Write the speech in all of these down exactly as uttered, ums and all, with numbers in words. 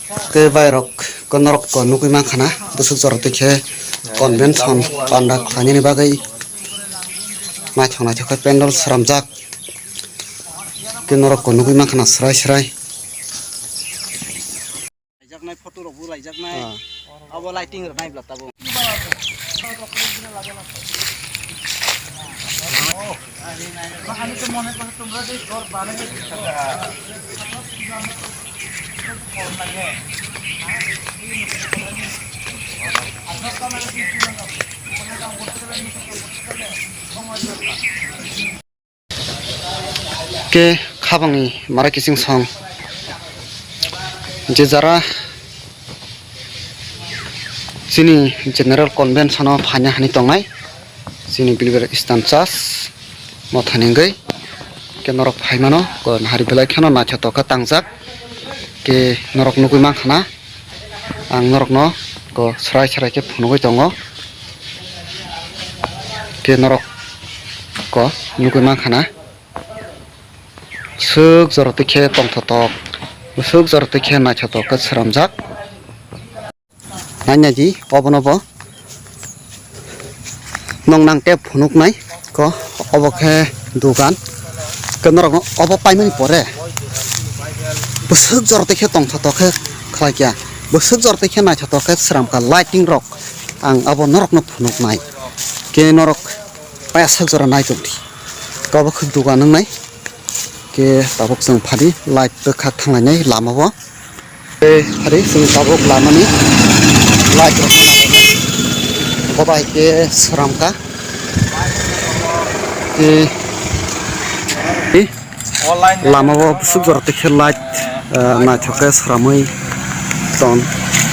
Tei bairok ko norok ko nugwi mankha na, bwswk jora twi khe convention panda khlainani bagwi naithok naithok khe pendal sramjak. Tei norok ko nugwi mankha na srai srai. Laijaknai, photo rok bo laijaknai. Ah. Abo lighting rok nai bla tabuk. Khe khabangni mara kiching song je jara chini general convention o phaina hani tongnai chini Bilber Eastern Church mothani wngwi khe norok phaimano ko nahari belai kheno naithotok khe tangjak khe norok nugwi mankha na. Ang norokno ko srai srai khe phunugwi tongo. Khe norok ko nugwi mankha na. Swk jora twi khe tongthotok, swk jora twi khe naithotok khe sramjak. Naina di, obono bo. Nong nang tei phunuknai ko obo khe dugan. Khe norokno obo paimani pore bwswk jora tei khe tongthotok khe khlai kya. Bwswk jora tei khe naithotok khe sram kha lighting rok. Ang abo norokno phunuknai. Khe norok paya sak jora nai tongdi. Obo khe dugan wngnai. Khe tabuk chwng phadi light bwkhak thanglainai lama o. Tei hari chwng tabuk lamani light rok no naharnai. Bo bai khe sram kha. Tei, tei lama o bwswk jora tei khe light, eh, naithok khe sramwi ton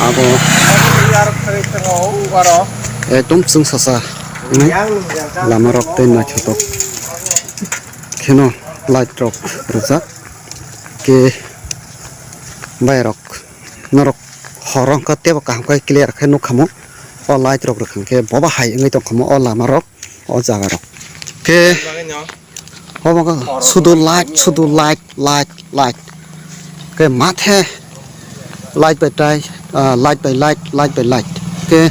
abo. Ekdom chwng sasa wngnai lama rok tei naithotok kheno light rok rwjak. Khe bairok norok horo wngkha teibo kaham khe clear khe nukha mo. O light rok rwkha khe boba hai wngwi tongkha mo o lama rok o jaga rok. Khe obo wngkha sudu light, sudu light, light, light. Khe mathe light bai tai, ah, light bai light, light bai light. Khe